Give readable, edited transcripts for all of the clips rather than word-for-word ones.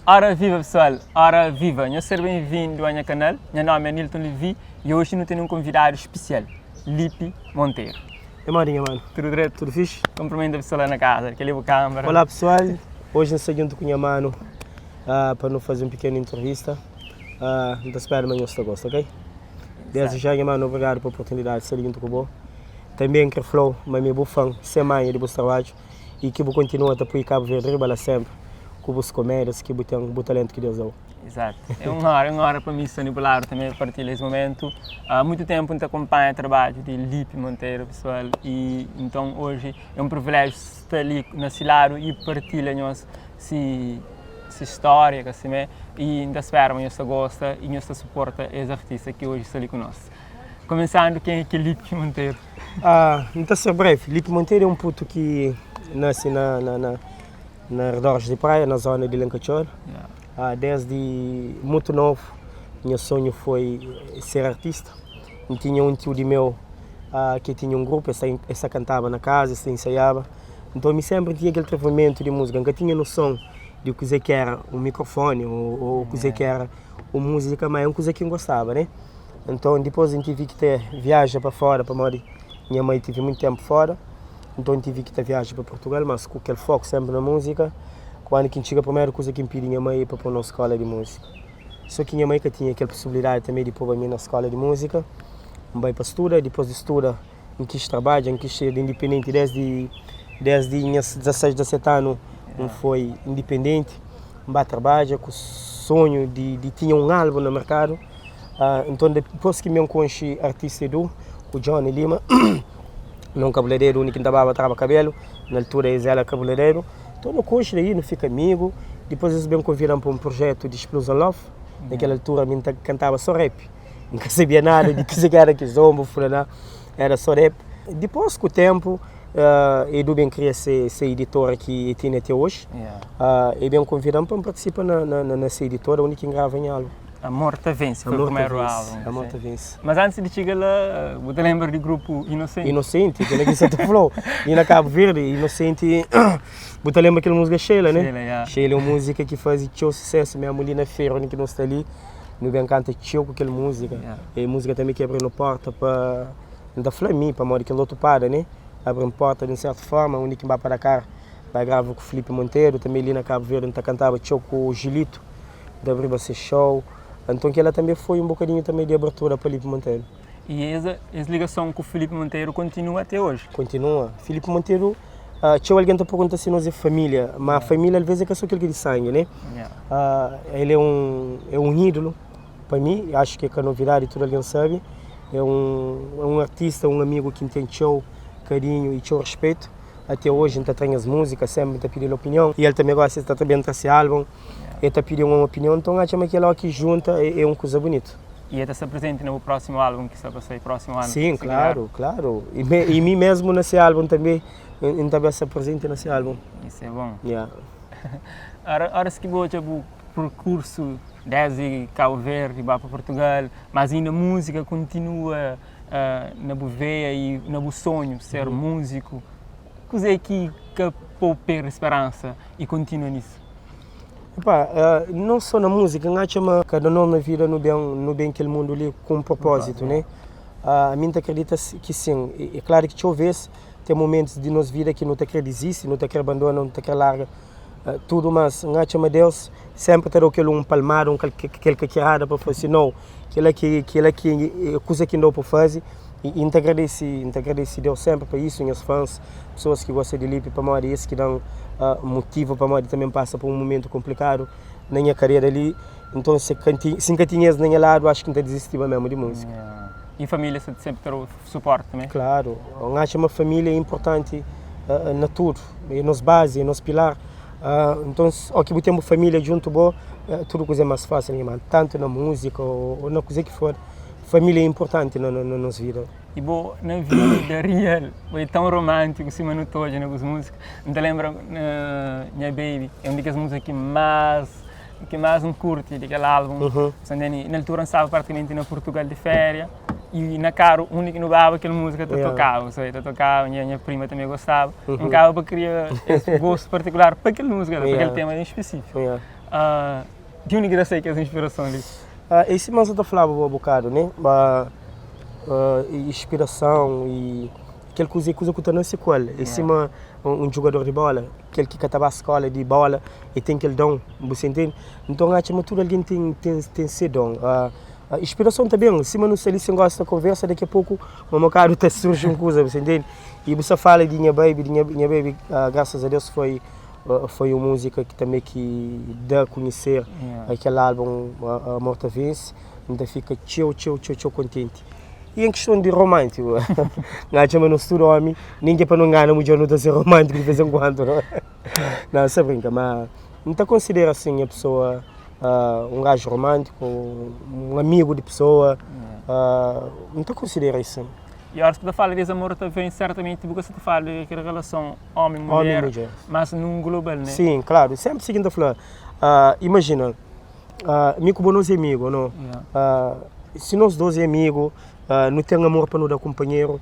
Ora viva pessoal, ora viva, nhos ser ben-vindu a nha kanal, nha nomi é Nilton Levy e oji nu tene un konvidadu spesial, Lipi Monteiro. É modi nha mano? Tudu dretu? Tudu fixi? Kunprimenta pessoal la na kaza, kel-li bu kâmara. Olá pessoal, oji N sta djuntu ku nha mano pa nu faze un pikenu intrivista, N ta spera ma nhos ta gosta, ok? Desdi já nha mano, obrigadu pa oportunidadi di sta li djuntu ku bo, tanbe N kre fla-u ma mi é bu fan, sen manha di bus trabadju. i ki bu kontinua ta pui Kabu Verdi riba la senpri ku bus komédias ki bu ten, bu talentu ki Deus da-u. Izatu. É un ónra, é un ónra pa mi sta di bu ladu tanbe pa partilha es momentu. Há mutu tenpu N ta kunpanha trabadju di Lipe Monteiro pesoal i nton oji é un priviléjiu sta li na si ladu i partilha nhos si si stória ka simé i N ta spera ma nhos ta gosta i nhos ta suporta es artista ki oji sta li ku nos. Kumesandu ken é ki Lipe Monteiro? N ta ser brevi. Lipe Monteiro é un putu ki nase na na na na arredores di Praia, na zona di Lenkatxor. Desdi mutu novu nha sonhu foi ser artista. N tinha un tiu di meu ki tinha un grupu, es ta kantaba na kaza, es ta insaiaba. Nton mi senpri N tinha kel atrevamentu di múzika. N ka tinha noson di kuzê ki era un mikrofoni ô kuzê ki era un múzika, ma é un kuza ki N gostaba, ne. Nton dipôs N tive ki ta viaja pa fóra pamodi nha mai tive mutu ténpu fóra, nton N tive ki ta viaja pa Purtugal, mas ku kel foku sénpri na múzika. Kandu ki N txiga primeru kuza ki N pidi nha mai é pa pô-m na un skóla di múzika. Sô ki nha mai ka tinha kel posibilidadi tanbê di pô-ba mi na skóla di múzika. N bai pa studa, dipôs di studa N kis trabadja, N kis ser indipendenti désdi désdi nhas 16, 17 anu N foi indipendenti, N ba trabadja ku sonhu di di tinha un álbun na merkadu. Nton dipôs ki mi N konxe artista Edu ku Johnny Lima na un kabulereru undi ki N ta baba traba kabelu, na altura es éra kabulereru, nton nu konxe daí nu fika amigu, dipôs es ben konvida-m pa un prujétu di Explosão Love, na kel altura mi N ta kantaba só rap, N ka sabia nada di kuzê ki éra kizomba, fulaná, éra só rap. Dipôs ku ténpu Edu ben kria se se iditora ki el tene até oji, el ben konvida-m pa N partisipa na na se iditora undi ki N grava nha álbun. Amor ta Vense foi Amor ta primeru vense, álbum. Amor ta Vense. Mas antis di txiga la, bu ta lenbra di grupu Inosenti? Inosenti, kel-la ki N sa ta fla-u. Li na Kabu Verdi, Inosenti, bu ta lenbra kel múzika Sheila, ne? Sheila, ya. Sheila é un múzika ki faze txeu susésu mésmu li na fera undi ki nu sta li. Nu ben kanta txeu ku kel múzika. Ya. É múzika tanbe ki abri-nu pórta pa, N ta fla mi, pamodi kel otu pada, ne? Abri-m pórta di un sértu fórma, undi ki N ba pa Dakar, ba grava ku Filipe Monteiro, tanbe li na Kabu Verdi N ta kantaba txeu ku Gilito. N ta abriba se show. Anton kela tanbe foi un bokadinhu tanbe di abertura pa Filipe Monteiro. I es es ligason ku Filipe Monteiro kontinua ate oji? Kontinua. Filipe Monteiro, txeu algen ta pergunta si nos é família, ma família alvês é ka so kel ki é di sangi, né? El é un é un ídolu pa mi, acho ki é ka novidadi, tudu algen sabe. É un é un artista, un amigu ki N ten txeu karinhu i txeu respetu. Ate oji N ta tra nhas múzika, sénpri N ta pidi-l opinion. I el tanbe gosi el ta ben tra se álbun. E ta pidi un opinion, nton atxa ma kel óki junta é un kuza bunitu. I e ta sta prezenti na bu prósimu álbun ki sta pa sai prósimu anu? Sin, klaru, klaru. I mi mesmu na se álbun tanbe, N ta ben sta prezenti na se álbun. Isso é bon. Ya. Óras ki bu odja bu perkursu desdi Kabu Verdi ba pa Purtugal, mas inda múzika kontinua na bu veia i na bu sonhu ser múziku, kuzê ki ka pô-u perde speransa i kontinua nisu? Epá, não só na música, N atxa ma kada nos na vida nu ben, nu ben kel mundu li ku un propósitu, né? Ami N ta kredita ki sin. É klaru ki txeu vez ten momentus di nos vida ki nu ta kre dizisti, nu ta kre abandona, nu ta kre larga tudu, mas N atxa ma Deus sénpri ta da-u kel un palmada, un kel kakirada pa fla si, nau, kel-la ki, kel-la ki é kuza ki N da-u pa faze i N ta agradese, N ta agradese Deus sénpri pa isu, nhas fãs. Pesoas ki gosta di Lipe pamodi es ki da-m motivu pamodi tanbe N pasa pa un mumentu konplikadu na nha karera li. Nton si N ka tinha es na nha ladu acho ki N ta dizistiba mésmu di múzika. I família sta sénpri ta da-u suporti tanbe? Klaru. N atxa ma família é inportanti na tudu. É nos bazi, é nos pilar. Nton óki bu ten bu família djuntu bo tudu kuza é más fásil nha manu. Tantu na múzika ô na kuze ki for, família é inportanti na nos vida. I bo na vida real bo é tão romântico sima nu ta odja na bus música. N ta lembra Nha Baby é un di kes música ki más ki más N curti di kel álbum. Sa ntende? Na altura N staba praticamente na Portugal di féria i na carro undi ki nu baba kel música ta tocaba, sabe? Ta tocaba, nha nha prima també gostaba. N kaba pa kria es gosto particular pa kel música la, pa kel tema em específico. Di undi ki ta sai kes inspirason li? É sima N sa ta flaba bo bokadu, ne? Ma inspirason i kel kuza é kuza ku ta nase ku el. É sima un jugador di bola, kel ki ka ta ba skola di bola, el ten kel don, bu sa intende? Nton, N atxa ma tudu algen ten ten se don. Inspirason ta ben, sima nu sta li sen gosta konversa, daki a poku un bokadu ta surji un kuza, bu sa intende? I bu sa fala di nha baby, di nha baby, grasas a Deus foi Foi un múzika ki tanbê ki da a konheser kel álbun Amor Ta Vense. N ta fika txeu txeu txeu txeu kontenti. I en kiston di romántiku, N atxa ma nos tudu ómi, nen ki é pa nu ngana mudjer, nu ta ser romántiku di vês en kuandu, não? Não, sa brinka, ma N ta konsidera asin nha pesoa un gaju romántiku, un amigu di pesoa, N ta konsidera asin. I óras ki bu ta fala di es amor ta vense, sertamenti bu ka sta ta fala di kel relason Ómi-mulher, Ómi-mudjer. mas num global, né? Sim, claro. Sempre si ki N ta fla, imajina, mi ku bo nos é amigu, no? Si nos dos é amigu, nu ten amor pa nu da kunpanheru,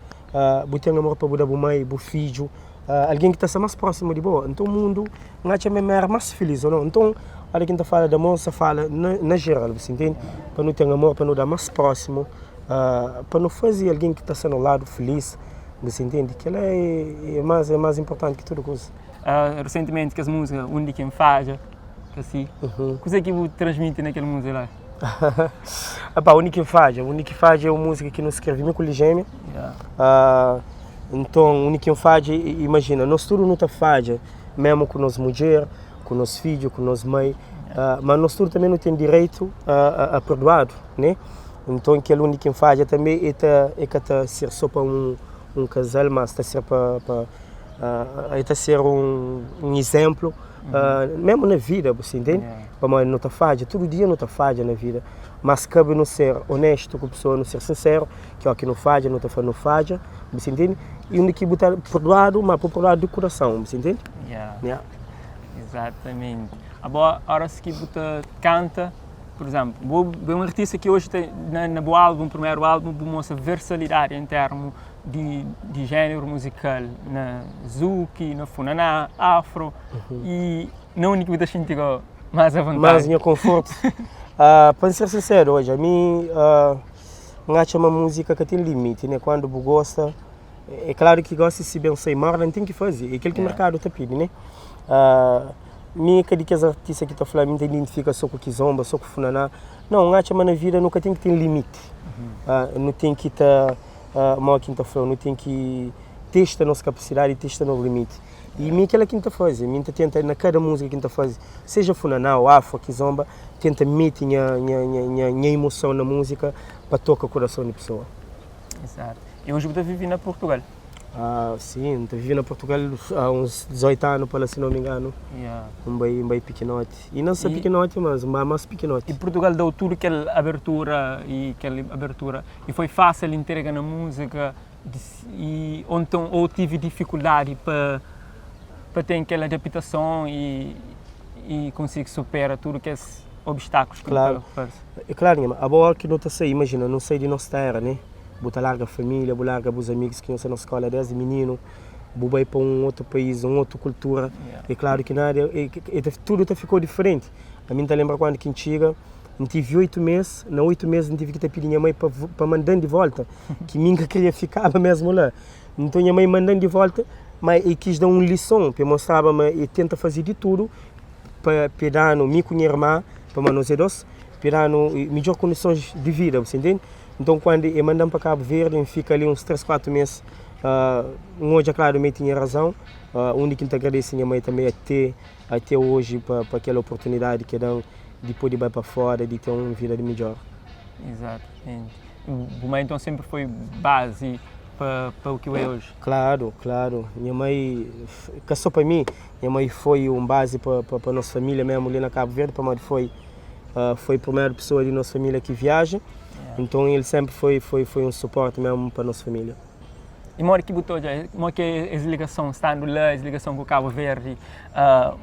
bu ten amor pa bu da bu mai, bu fidju, algen ki ta sta más prósimu di bo. Nton mundu, N atxa ma é éra más filís, o no? Nton, óra ki N ta fala di amor, N sta fala na jeral, bu sta intende? Pa nu ten amor, pa nu da más prósimu, pa nu faze algen ki ta sta no ladu filís. Bu sa intende? Kel-la é más é más inportanti ki tudu kuza. Resentimenti kes múzika Undi Ki N Fadja, ka si. Kuzê ki bu transmiti na kel múzika la? Epá, Undi Ki N Fadja, Undi Ki Fadja é un múzika ki nu skrebe mi ku Lijémia. Nton, Undi Ki N Fadja, imajina, nos tudu nu ta fadja, mésmu ku nos mudjer, ku nos fidju, ku nos mai, ma nos tudu tanbê nu ten direitu a perduadu, né? Nton kel undi ki N fadja tanbe e ta e ka ta ser so pa un un kazal, mas ta ser pa pa e ta ser un un izénplu mésmu na vida, bu sta intende? Pamodi nu ta fadja, tudu dia nu ta fadja na vida, mas kabe nu ser onéstu ku pesoa, nu ser sinseru, ki óki nu fadja nu ta fla nu fadja, bu sta intende? I undi ki bu ta perduadu, ma bu perduadu di kurason, bu sta intende? Ya, izatamenti. Abo óras ki bu ta kanta. Pur izénplu, bo é un artista ki oji ta na na bu álbun, primeru álbun, bu mostra versalidadi en termu di di jéneru muzikal na zuki, na funaná, afro i na undi ki bu ta xinti go más avontadi? Más nha konfortu? Pa N ser sinseru, odja, mi N atxa ma múzika ka ten limiti, ne? Kuandu bu gosta, é klaru ki gosi si ben sai morna N ten ki faze, é kel ki merkadu ta pidi, ne? Mi ka di kes artista ki ta fla mi ta identifika so ku kizomba, so ku funaná. Nau, N atxa ma na vida nu ka ten ki ten limiti. Nu ten ki ta, modi ki N ta fla-u, nu ten ki testa nos kapasidadi, testa nos limiti. I mi kila ki N ta faze, mi N ta tenta na kada múzika ki N ta faze, seja funaná ô afro, kizomba, tenta meti nha nha nha nha emoson na múzika pa toka kurason di pesoa. Exato. I oji bu ta vive na Purtugal? Ah, sim, N ta vive na Purtugal há uns 18 anu pa la, si não me engano. Yeah. N bai, N bai pikinoti. I não só pikinoti, mas N bai más pikinoti. I Purtugal dau tudu kel abertura i kel abertura i foi fásil intrega na múzika i ou nton ou tive difikuldadi pa pa ten kel adaptason i i konsigi supera tudu kes obstákulos ki Claro. ta parse? É klaru, nha irma. Abo óki nu ta sai, imajina, nu sai di nos téra, né? Bu ta larga família, bu larga bus amigus ki nhos sta na skóla désdi mininu, bu bai pa un otu país, un otu kultura. É klaru ki nada, tudu ta fika diferenti. Ami N ta lenbra kandu ki N txiga, N tivi oitu mês, na oitu mês N tivi ki ta pidi nha mai pa manda-m di vólta, ki mi N ka kria fikaba mésmu la. Nton nha mai manda-m di vólta, má el kis da-m un lison pa el mostraba ma el tenta faze di tudu pa e da-nu, mi ku nha irma, pamodi nos é dôs, pa e da-nu midjór kondisons di vida, bu sta intende? Nton kuandu e manda-m pa Kabu Verdi, N fika li uns três, kuatu mês, N odja klaru ma e tinha razon, undi ki N ta agradese nha mai tanbe ate ate oji pa pa kel oportunidadi ki e da-m di pode bai pa fora, di ten un vida di midjór. Izatamenti. Bu mai nton sénpri foi bazi pa pa u ki bu é oji? Klaru, klaru. Nha mai, ka sô pa mi, nha mai foi un bazi pa pa nos família mésmu li na Kabu Verdi, pamodi foi Foi primeru pesoa di nos família ki viaja, nton el sénpri foi foi foi un suporti mésmu pa nos família. I modi ki bu ta odja, modi ki é es ligason, standu la, es ligason ku Kabu Verdi,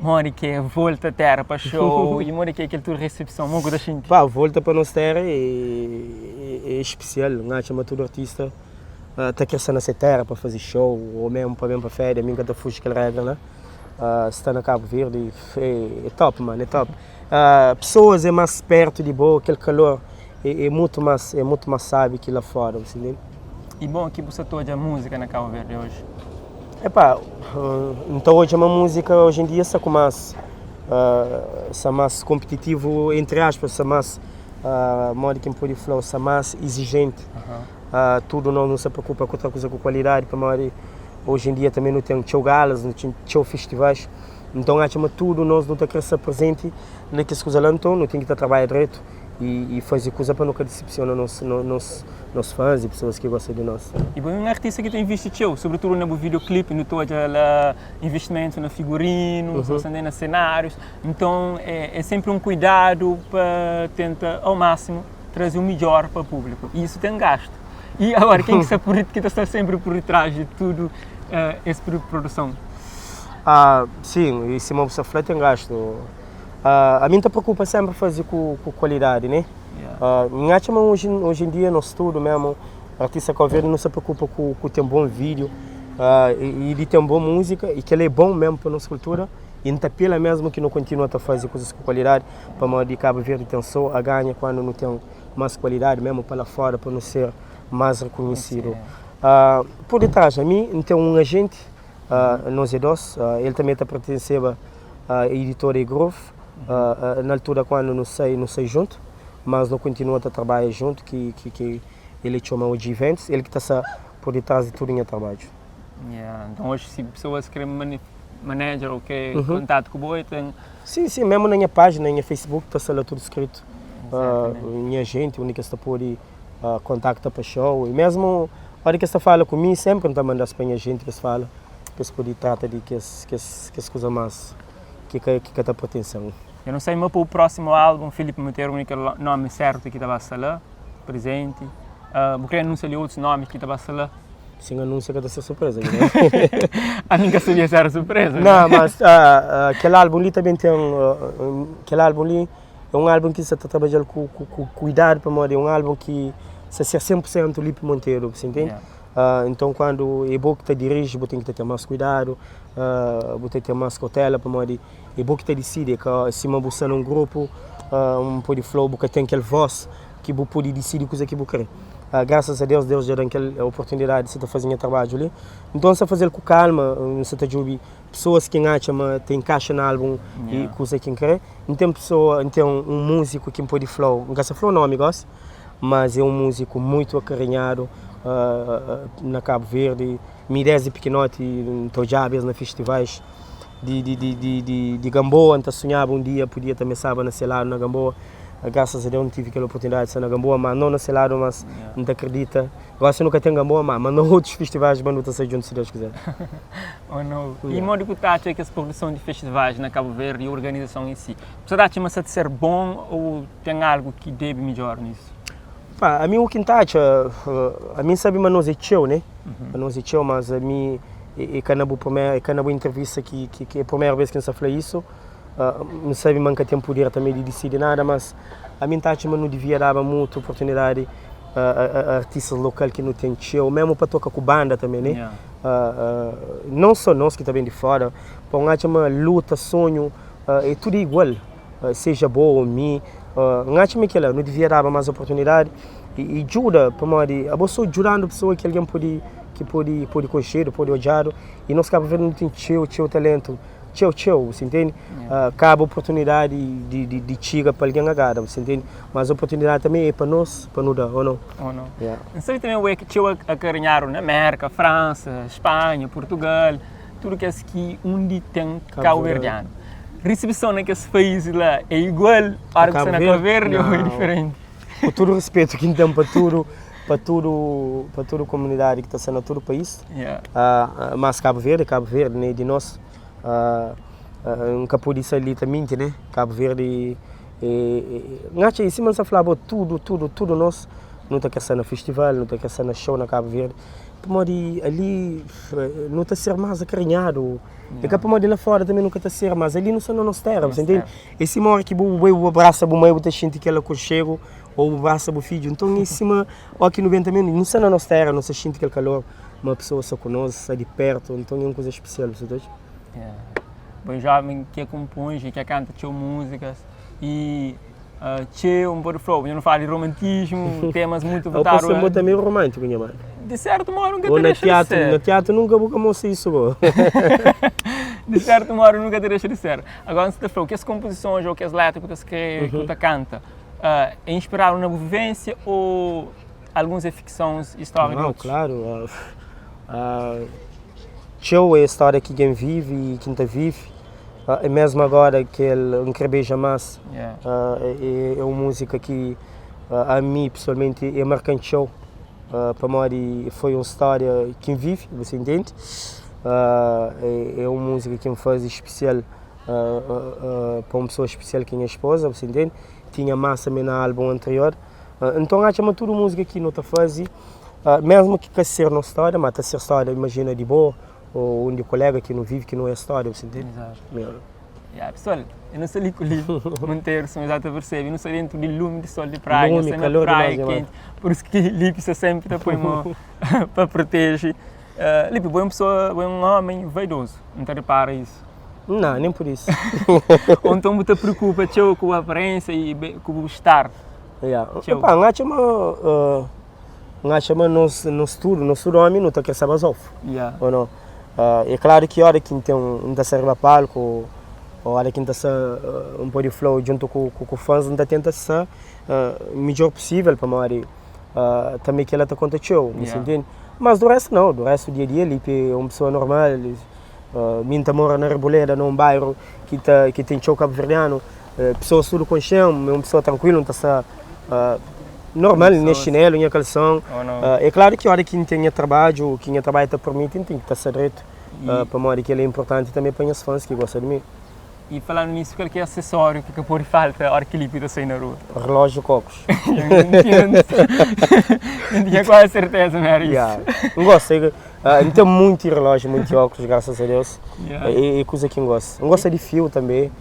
modi ki é volta téra pa xou i modi ki é kel tudu resepson, modi ki bu ta xinti? Pá, volta pa nos téra é spesial, N atxa ma tudu artista ta kre sta na se téra pa faze xou ô mésmu pa ben pa féria, mi N ka ta fuji kel régra la, sta na Kabu Verdi é top, mano, é top. Pesoas é más pertu di bo, kel kalor é mutu más, é mutu más sábi ki la fora, bu sta ntende? I bon ki bu sta ta odja múzika na Kabu Verdi oji? Epá, N ta odja ma múzika oji en dia sta ku más, sta más konpititivu, entri aspas, sta más, modi ki N pode fla-u, sta más izijenti. Tudu nos nu sta preokupa ku tra kuza ku kualidadi pamodi oji en dia tanbe nu ten txeu galas, nu ten txeu festivais. Nton atxa ma tudu nos nu ta kre sta prezenti na kes kuza la, nton nu ten ki ta trabadja dretu i faze kuza pa nu ka disepsiona nos nos fãs i pesoas ki gosta di nos. I bo é un artista ki ta invisti txeu, sobritudu na bu videoclip, nu ta odja la investimentu na figurinu, na senárius, nton é senpri un kuidadu pa tenta au másimu traze o midjor pa públiku i isu ten gastu. I agora ken ki sta por ki ta sta senpri por detrás di tudu es produson? Ah, sim, e sima bu sta fla ten gastu. Ah, ami N ta preokupa senpri faze ku ku kualidadi, ne? Ah, N atxa ma oji oji en dia nos tudu memu artista Cabo Verde nu sta preokupa ku ku ten bon vídiu ah, i di ten bon múzika i kel-la é bon memu pa nos kultura i N ta apela mesmu ki nu kontinua ta faze kuzas ku kualidadi pamodi Cabo Verde ten so a ganha kuandu nu ten mas kualidadi memu pa la fora pa nu ser mas rekonhesidu. Ah, por detrás ami N ten un ajenti Nos é dos, el tanbe ta pertenseba a editora E-Groove. Na altura kuandu nu sai, nu sai juntu, mas nu kontinua ta trabadja juntu ki ki el é txoma OG Events, el ki ta sta por detrás di tudu nha trabadju. Yeah, nton oji si pesoas kre manager ou kre kontatu ku bo, el ten. Sim, sim, mesmu na nha pájina, na nha Facebook ta sta la tudu skritu. Nha ajenti, undi ki es ta pode kontakta pa show i mesmu ora ki es ta fala ku mi sempri N ta manda-s pa nha jenti pa es fala pa es pode trata di kes kes kes kuza más ki ka ki ka ta pertense-m. Eu não sei ma pa o próximo álbum Filipe Monteiro única nome certo ki ta ba sta la presente bu kre anúnsia li otus nomes ki ta ba sta la? Si N anúnsia ka ta ser surpresa Ami N ka sabia si era surpresa. Não, mas kel álbum li ta ben ten kel álbum li É un álbun ki N sa ta trabadja-l ku kuidadu pamodi é un álbun ki sa ser 100% Lipe Monteiro, bu sa intende? Nton kuandu é bo ki ta diriji bu ten ki ta ten más kuidadu, bu ten ki ten más kautela pamodi é bo ki ta disidi, é ka sima bu sta na un grupu un pode fla-u bu ka ten kel vós ki bu pode disidi kuza ki bu kre. Grasas a Deus, Deus dja da-m kel oportunidadi di sa ta faze nha trabadju li. Nton N sa faze-l ku kalma, N sa ta djobe pesoas ki N atxa ma ta inkaxa na álbun i kuza ki N kre. N ten pesoa, N ten un múziku ki N pode fla-u, N ka sa fla-u nómi gósi, mas é un múziku muitu akarinhadu na Kabu Verdi. Mi désdi pikinoti N ta odjaba es na festivais di Ganboa, N ta sunhaba un dia podia ta mesaba na se ladu na Ganboa. Grasas a Deus N tive kel oportunidadi di sta na Ganboa, má no na se ladu, mas N ta kridita. Gósi nu ka ten Ganboa, má na otus festivais ma nu ta sai djuntu si Deus kizer. Ou nau. I modi ku ta atxa kes produson di festivais na Kabu Verdi i organizason em si? Bu sa ta atxa ma sa ta ser bon ou ten algu ki debe midjora nisu? Pa ami u ki N ta atxa, ami N sabe ma nos é txeu ne, ma nos é txeu, mas ami e ka na bu primeru, e ka na bu entrevista ki ki é primeru bes ki N sta fla isu, N sabe ma N ka ten puder tanbe di disidi nada, mas ami N ta atxa ma nu divia daba mutu oportunidadi a artistas lokal ki nu ten txeu, memu pa toka ku banda tanbe ne. Não só nos ki ta ben di fora, pa un atxa ma luta, sonhu, é tudu igual, seja bo ou mi, N atxa ma kila, nu divia daba mas oportunidadi i djuda, pamodi abo so djudandu pesoa ki algen pode ki pode pode konxedu, pode odjadu, i nos Kabu Verdi nu ten txeu txeu talentu. Txeu txeu, bu intende? Kaba oportunidadi di txiga pa algen agrada, bu intende? Mas oportunidadi tanbe é pa nos, pa nu da, ô nau? Ô nau. N sabe tanbe ue ki txeu akarinhadu na Merka, Fransa, Spanha, Purtugal, tudu kes ki undi ten kauverdianu. Risibison na kes país la é igual ora ki sta na Kabu Verdi ô é diferenti? Ku tudu rispetu ki N ten pa tudu, pa tudu, pa tudu komunidadi ki ta sta na tudu país, mas Kabu Verdi é Kabu Verdi, ne? Di nos. N ka pode sta li ta minti ne, Kabu Verdi N atxa i sima N sta fla bo tudu tudu tudu nos nu ta kre sta na festival nu ta kre sta na show na Kabu Verdi pamodi ali nu ta ser más akarinhadu é ka pamodi la fora tanbe nu ka ta ser mas ali nu sta na nos tera bu sta ntende é sima ora ki bu bai bu abrasa bu mai bu ta xinti kel akonxegu ô bu abrasa bu fidju nton é sima ó ki nu ben tanbe nu sta na nos tera nu sta xinti kel kalor ma pesoa sta ku nos sta di pertu nton é un kuza spesial bu sta ta odja. Bo é un joven ki é konponji, ki é kanta txeu múzikas. E txeu, N pode fla-u, nha nu fala di romantismu, temas mutu Ou votadu pa a. bo tanbe é romántiku, nha mano. Di sertu modu N ka Ou ta na dexa di tiatru, ser. na tiatru nunka bu ka mostra isu bo. Di sertu modu nunka ta dexa di ser. Agora N sta ta fla-u, kes konpozisons ou kes letra ki bu ta skrebe, ki bu ta kanta, é inspiradu na bu vivênsia ou alguns é fiksons i stória di Não, otus? klaru. Txeu é stória ki dja N vive i ki N ta vive. E mesmu agora kel N kre beija más é un múzika ki ami pesoalmenti e marka-m txeu pamodi foi un stória ki N vive, bu intende? É un múzika ki N faze spesial pa un pesoa spesial ki é nha espoza, bu intende? Tinha más tanbe na álbun anterior. Nton atxa ma tudu múzika ki nu ta faze, mesmu ki ka ser nos stória, ma ta ser stória, imajina di bo ô un di kolega ki nu vive ki nu é stória, bu sta intende? Exato. Yeah, pessoal, eu não sou ali com Monteiro, são exato percebe, eu não sou dentro de lume de sol de praia, Lume, não sei na calor praia demais, quente, por isso que Lipe está sempre tá põe para proteger. Lipe, boa pessoa, boa um homem vaidoso, não te repara isso. Não, nem por isso. Ou então você preocupa tcheu com a aparência e com o estar. Yeah. Tcheu. Epá, N atxa ma, N atxa ma nos, nos tudu, nos tudu omi nu ta kre ser bazofu. Yeah. Ou não? É klaru ki ora ki N ten, N ta sta riba palku ou ora ki N ta sta, N pode fla-u djuntu ku, ku fãs, N ta tenta sta midjor pusível pamodi tanbe kel-la ta konta txeu, bu sta intende? Mas du restu nau, du restu dia a dia li é un pesoa normal, mi N ta mora na Reboleda na un bairu ki ta, ki ten txeu kabuverdianu, pesoas tudu konxe-m, é un pesoa trankuilu, N ta sta normal, nha xinelu, nha kalson. É klaru ki ora ki N ten nha trabadju, ki nha trabadju ta permiti, N ten ki ta sta dretu, pamodi kel-la é inportanti tanbe pa nhas fãs ki gosta di mi. E falando nisso, qual que é acessório que ka pode falta hora que Lipe ta sai na rua? Relógio ku óculos. N tinha quase certeza ma era isso. Yeah. N gosta, N ten munti relógio, munti óculos, graças a Deus. Yeah. É kuza ki N gosta. N gosta di fio tanbe.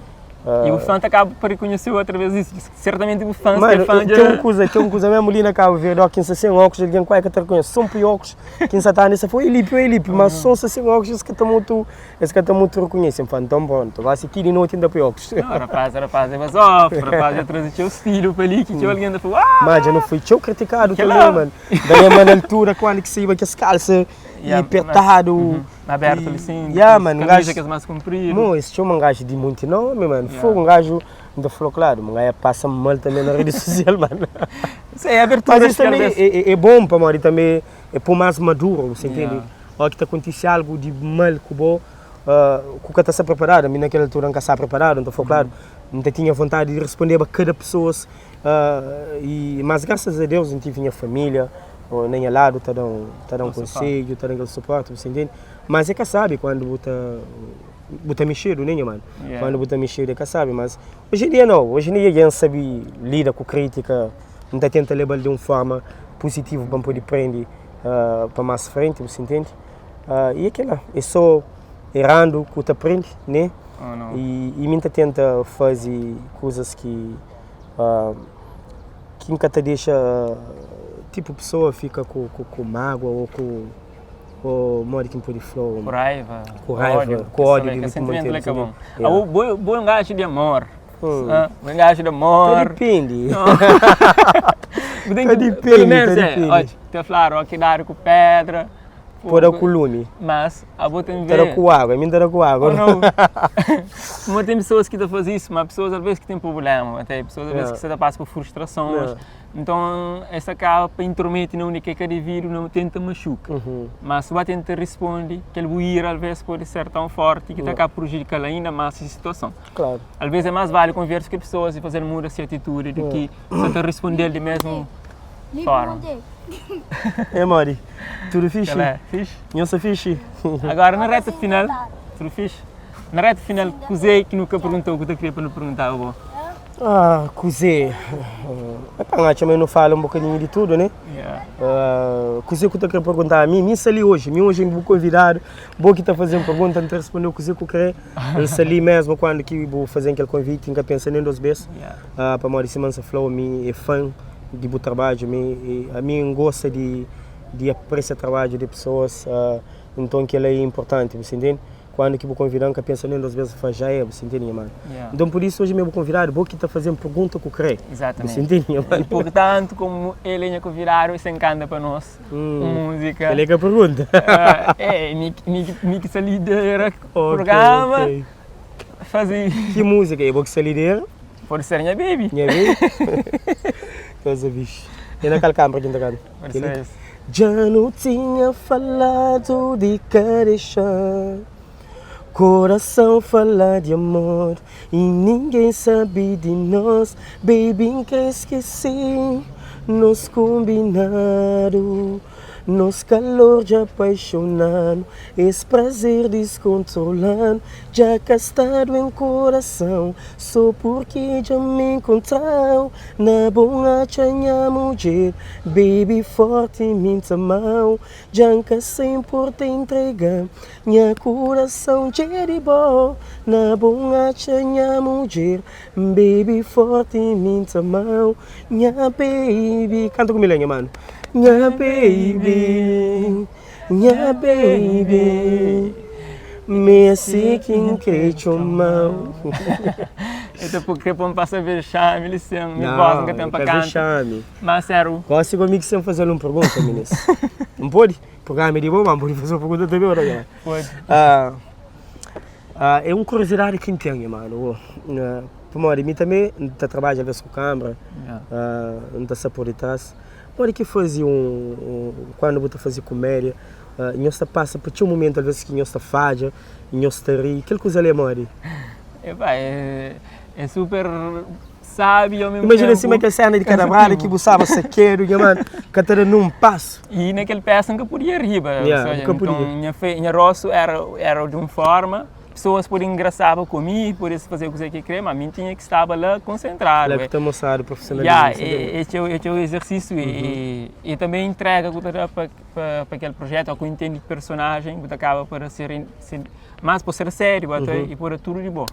E bu fã ta kaba pa rekonheseu através disso. Certamente bu fãs Mano, ke fã tem um coisa, tem um coisa mesmo ali na Cabo Verde, ó, quem está sem óculos, alguém quase que te reconhece. Só põe óculos, quem está tá nessa foi Elipe, oi Elipe, mas só se sem óculos, esse que está muito, esse que está muito reconhece. Fala, então pronto, vai se tira e noite ainda põe óculos. Não, rapaz, rapaz, é mas ó, rapaz, já trouxe teu estilo para ali, que tinha alguém ainda falou, ah! Mas já não fui teu criticado Que também, lá? mano. Daí, mano, na altura, quando que saía com as calças Yeah, e apertado. Uhum. Aberto E- ali sim, Yeah, depois mano, um camisa gajo- que é mais comprido. Mo, esse tinha um gajo de muito nome, mano. Yeah. Foi um gajo, ainda falou, claro, um gajo passa mal também na rede social, mano. Sim, é abertura. Mas isso acho que às também vezes- é, é, é bom para mim, também é por mais maduro, você entende? Yeah. Ou que te acontece algo de mal com o bom, que o cara está preparado, a mim naquela altura não está preparado, então foi claro, não tinha vontade de responder a cada pessoa, e, mas graças a Deus eu tive minha família, ou nem ao lado, tá dando, tá dando um Um suporte. conselho, tá dando aquele suporte, você entende? Mas é que sabe quando você tá mexido, né, mano? Yeah. Quando você mexido é que sabe, mas hoje em dia não, hoje em dia a gente sabe lida com crítica, não tá tenta levar de uma forma positiva para poder aprender para mais frente, você entende? E é aquela, é só errando que você aprende, né? Oh, não. E mim tá tenta fazer coisas que que nunca te deixa, tipo, pessoa fica com mágoa ou com ou modo que pode flow. Com raiva. Com raiva, ódio, com ódio que de sentimento manter, é que é bom. Yeah. Ah, o bom, bom gajo de amor. Hum. Ah, bom gajo de amor. Depende. Tem Tá que, depende, pelo menos tá é, depende. olha, te falaram, aqui dar com pedra. Pôr fogo, com lume. Mas a boa tem Tá ver. com água, a mim tá com água. Ou não. Mas tem pessoas que estão fazendo isso, mas pessoas às vezes que têm problema, até pessoas às vezes Yeah. que se passam por frustrações. Yeah. Então, essa acaba para intromete na única que é devido, não tenta machuca. Uhum. Mas se vai tentar responde, que ele ir às vezes pode ser tão forte que Yeah. acaba prejudicando ainda mais essa situação. Claro. Às vezes é mais vale conversa com pessoas e fazer muda essa atitude do que só te responder de mesmo Lipe forma. Monteiro. É, Mori, tudo fixe? Ela é fixe? Nhosa fixe? Agora na reta final, tudo fixe? Na reta final, cozei que nunca perguntou o que eu queria para não perguntar, bom. Ah, cozê. Epá, também não fala um bocadinho de tudo, né? Yeah. Cozê que eu queria perguntar a mim, mim sali hoje, mim hoje vou convidar, vou que tá fazendo pergunta, não te respondeu cozê que eu queria. Eu sali mesmo quando que vou fazer aquele convite, nunca pensa nem duas vezes. Yeah. Para Maurício Mansa Flow, mim é fã de bom trabalho, mim, a mim gosta de apreciar trabalho de pessoas, então que ela é importante, você entende? Kuandu ki bu konvidan, N ka pensa nen dos bes, N fla, já é, bu sinti nha manu. Nton, pur isu, oji mi é bu konvidadu, bo ki ta faze-m pergunta ku krê. Bu sinti nha manu. I purtantu, komu el é nha konvidadu, el sta enkanta pa nos un múzika. Kel é ka pergunta. É, mi ki sta lidera prugrama, faze. Ki múzika? É bo ki sta lidera? Pode ser nha baby. Nha baby? Koza fixi. É na kal kanbra ki N ta kanta? Pode ser es. Dja nu tinha faladu di ka dexa Korason fala di amor i ningen sabe di nos Baby N ka eskese nos konbinadu Nos kalor dja paixona-nu Es prazer diskontrola-nu Dja ka sta duen korason So purki dja N inkontra-u Na bo N atxa nha mudjer Baby forti mi N ta ama-u Dja N ka sa inporta intrega Nha kurason dja é di bo Na bo N atxa nha mudjer Baby forti mi N ta ama-u Nha baby Kanta ku mi la nha manu Nha baby Nha baby Mi é si ki N kre txoma-u Eu ta kre pô-m pasa vexame li sen Mi voz N ka ten pa kanta Mas séru Gosi gomi ki sen faze-l un pergunta minis N pode? Programa é di bo ma N pode faze un pergunta tanbe o nau? Pode. É un kuriosidadi ki N ten nha manu Pamodi mi tanbe N ta trabadja alves ku kanbra N ta sta por ditras Modi ki faze un Kuandu bu ta faze kumédia nhos ta pasa pa txeu mumentu alves ki nhos ta fadja nhos ta ri kel kuza li é modi? Epá é super sabi ao mesmu tempu Imajina sima kel sena di kadabrada ki bu staba sakedu nha manu ka ta da nun pasu. I na kel pesa N ka podia riba, Yeah, bu ka podia. Nton nha fe, nha rostu era era di un forma, pesoas pode engrasaba ku mi, pode faze kuze ki kre, ma mi tinha ki staba la konsentradu. La ki ta mostradu profesionalismu. Yeah, é txeu é txeu ezersisu e tanbe entrega ku ta da pa pa kel projetu, ku intendi personajen bu ta kaba pa ser mas pa ser sériu ate i pode tudu di bo.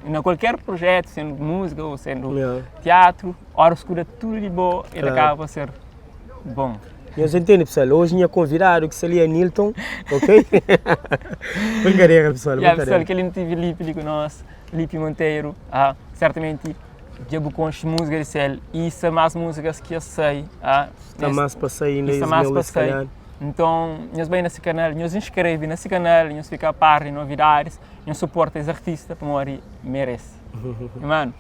Na kualker projetu, sendu múzika ou sendu tiatru, óras ku da tudu di bo, el ta kaba pa ser bon. Nhos entende pessoal, hoje nha convidado ki sta li é Nilton, ok? Brincadeira pessoal, Ya brincadeira. pessoal, kel li nu tive Lipe li ku nos, Lipe Monteiro, ah, certamente dja bu konxe múzika di sel i sta más múzikas ki a sai, ah, Sta más pa sai inda i sta es más meu pa es sai. kalhar. Nton, nhos bai na se kanal, nhos inskreve na se kanal, nhos fika a par di novidadis, nhos suporta es artista pamodi merese. Mano.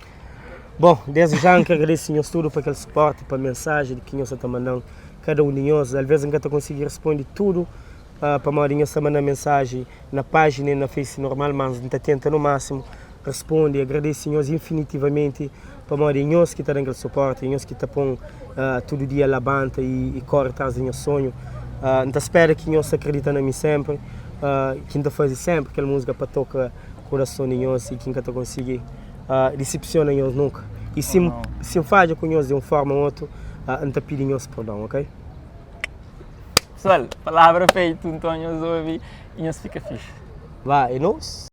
Bon, desdi já N ka agradese nhos tudu pa kel suporti, pa mensaji ki nhos sa ta manda-m, kada un di nhos. Alvês N ka ta konsigi responde tudu, pamodi nhos ta manda-m mensaji na pájina i na Face normal, mas N ta tenta no másimu responde. Agradese nhos infinitivamenti, pamodi é nhos ki ta da-m kel suporti, é nhos ki ta pô-m tudu dia labanta i kóre tras di nha sonhu. N ta spera ki nhos ta kridita na mi sénpri, ki N ta faze sénpri kel múzika pa toka kurason di nhos i ki N ka ta konsigi. Disepsiona nhos nunka. I si si N fadja ku nhos di un forma o otu, N ta pidi nhos perdon, ok? Pessoal, palavra feito, nton nhos obi i nhos fika fixi. Ba, é nos.